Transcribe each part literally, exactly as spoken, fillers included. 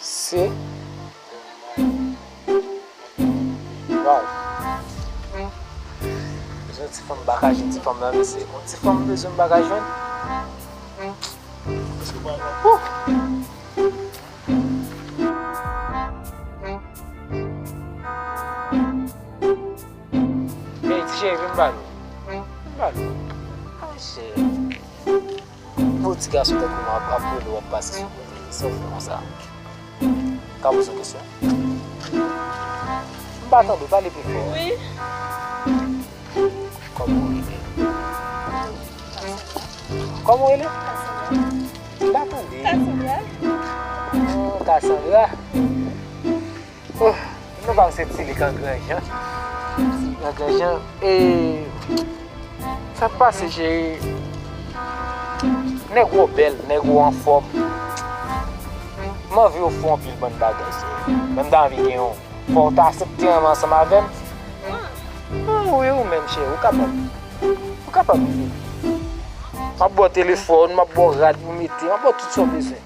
Se. Waw. Bezwen ti fanm bagay, ti fanm nan, mesye. Yon ti fanm bezwen bagay jwenn. Wouh! Hey, ti cheri, vin ba nou. Vin ba nou. Ay, cheri. Pou ti gason tankou mwen ap, ap rele w ap pase sou mwen, sa w fè konsa? Ka poze w kesyon? M pa tande, pale pi fò. Wi. Kòman w rele? Kòman w rele? M pa tande. Cassandra. Oh, Cassandra. Oh, nou pa se Tilik an Gran Jan. Tilik an Gran Jan. E sa k pase, cheri? Nèg ou bèl, nèg ou anfòm. M anvi ofri w anpil bann bagay, cheri. Men m ta anvi gen yon. Fò w ta aksepte ansanm avè m. Ah, wi, ou menm, cheri, ou kapab. Ou kapab vini. M ap ba w telefòn, m ap ba w rad pou mete, m ap ba w tout sa w bezwen.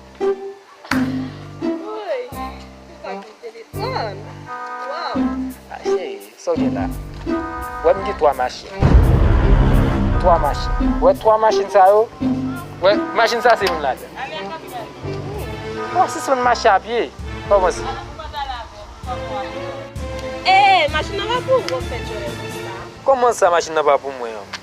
Woy, ou pa gen telefòn. Waw. Ah, cheri, sa w gen la? Wè m gen twa machin. Twa machin. Wè twa machin sa yo? Wè, machin sa se youn ladan. Bon, si se yon mache a pye, kòman se? Eh, machin nan pa pou ou, w ap fè djòlè konsa. Kòman sa, machin nan pa pou mwen an?